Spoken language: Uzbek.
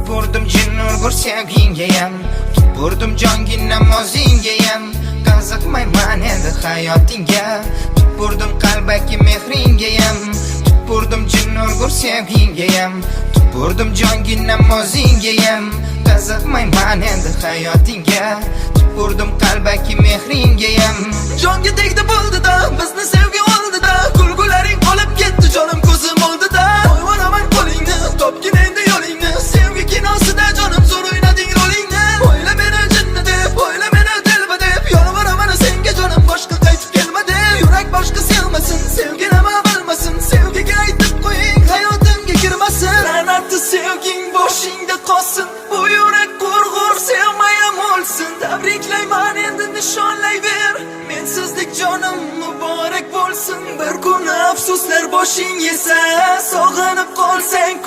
Tupurdim jin urgur sevginggayam, tupurdim jonginam o'zinggayam. Qiziqmayman endi hayotingga, tupurdim qalbaki mehringgayam. Tupurdim jin urgur sevginggayam, tupurdim jonginam o'zinggayam. Qiziqmayman endi hayotingga, tupurdim qalbaki mehringgayam. Jonga tegdi bo'ldida, bizni sevgi oldida. Kulgularing qolib ketdi jonim ko'zim oldida. Qo'yvoraman qo'lingni, topgin endi yo'lingni. Sevgi kinosida jonim, zo'r o'ynading rolingni. O'yla meni jinni deb, o'yla meni telba deb. Yolvoraman senga jonim, boshqa qaytib kelma deb. Yurak boshqa sevmasin, sevgi nima bilmasin. Sevgiga aytib qo'ying, hayotimga kirmasin. La'natli sevging boshingda qolsin. Bu yurak qo'rg'ur, sevmayam o'lsin. Tabriklayman, endi nishonlayver. Mensizlik jonim muborak bo'lsin. Bir kuni afsuslar boshing yesa, sog'inib qolsang.